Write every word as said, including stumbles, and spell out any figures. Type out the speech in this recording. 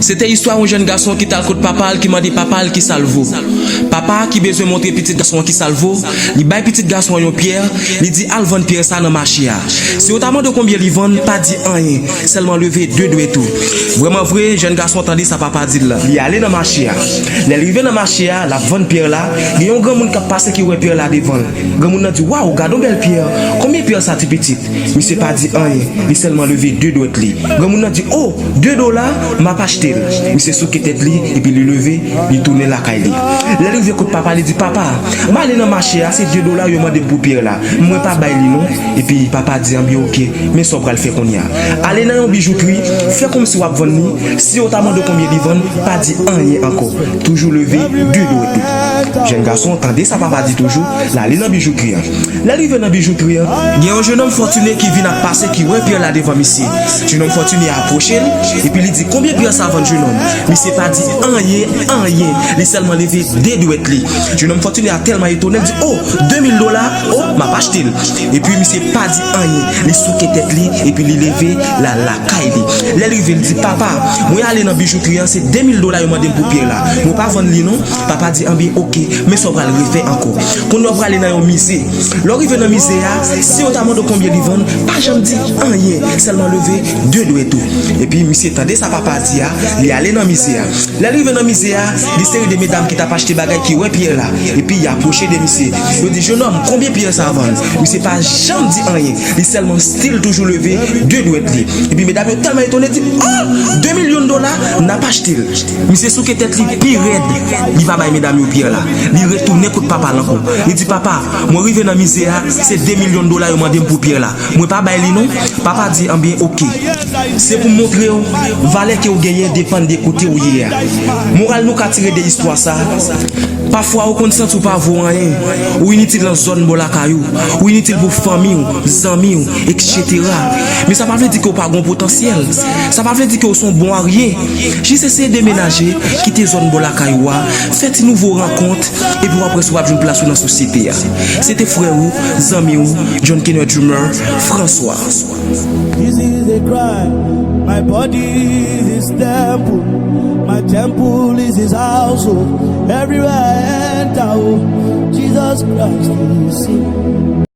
Se te istwa yon jèn gason ki t al kot papa l, ki mande papa l kisa l vo. Papa a ki bezwen montre pitit gason an kisa l vo, li bay pitit gason an yon pyè, li di al vann pyè sa nan mache a. Si yo ta mande w konbyen li vann, pa di anyen, sèlman leve de dwèt ou. Vrèman vre, jèn gason an tande sa papa a di l la. Li ale nan mache a. Lè l rive nan mache a, l ap vann pyè la, gen yon granmoun k ap pase ki wè pyè la devan l. Granmoun nan di, waw, gad on bèl pyè, konbyen pyè sa ti pitit? Misye pa di anyen, li sèlman leve de dwèt li. Granmoun nan di, o, de dola, m ap achte l. Misye souke tèt li, epi li leve, li tounen lakay li. Lè l rive kot papa, li di, papa, m ale nan mache a, se de dola yo mande m pou pyè la. Mwen pa bay li non. Epi papa di, anbyen oke, men sa w pral fè kounye a. Ale nan yon bijoutri, fè kòmsi w ap vann li, si yo ta mande w konbyen li vann, pa di anyen ankò. Toujou leve de dwèt ou. Jèn gason an tande sa papa di toujou, l ale nan bijoutri an. Lè l rive nan bijoutri an, gen yon jennonm fòtine ki vin ap pase ki wè pyè la devan misye. Jennonm fòtine a apwoche l, epi li di, konbyen pyè sa vann jennonm? Misye pa di anyen, anyen. Li sèlman leve de dwèt li. Jennonm fòtine a tèlman etone, l di, o, de mil dola, o, m ap achte l. Epi misye pa di anyen. Li souke tèt li, epi li leve, l al lakay li. Lè l rive, l di, papa, mwen ale nan bijoutri an, se de mil dola yo mande m pou pyè la. Mwen pa vann li non. Papa di, anbyen, oke, men sa w pral refè ankò. Kounye a w prale nan yon mize. Lè w rive nan mize a, si yo ta mande w konbyen li vann, pa janm di anyen, sèlman leve de dwèt ou. Epi misye tande sa papa a di a, li ale nan mize a. Lè l rive nan mize a, gen seri de medam ki t ap achte bagay ki wè pyè la. Epi y apwoche de misye. Yo di, jennonm, konbyen pyè sa vann? Misye pa janm di anyen. Li sèlman still toujou leve de dwèt li. Epi medam yo tèlman etone, di, o, de milyon dola, n ap achte l. Misye souke tèt li pi rèd. Li pa bay medam yo pyè la. Li retounen kot papa l ankò. Li di, papa, mwen rive nan mize a, se de milyon dola yo mande m pou pyè la. Mwen pa bay li non. Papa di, anbyen, oke. Se pou m montre w, valè ke w genyen depann de kote w ye a. Moral nou ka tire de istwa sa, pafwa ou konn santi w pa vo anyen. Ou initil nan zòn bò lakay ou. Ou initil pou fanmi w, zanmi w, etsetera. Men sa pa vle di ke w pa gen potansyèl. Sa pa vle di ke w se yon bon aryen. Jis eseye demenaje, kite zòn bò lakay ou a, fè ti nouvo rankont, epi w ap wè si w ap jwenn plas ou nan sosyete a. Se te frè ou, zanmi w, John Kenneth Dreamer, François. This is a cry. My body is his temple. My temple is his household. Everywhere I enter, oh, Jesus Christ is seen.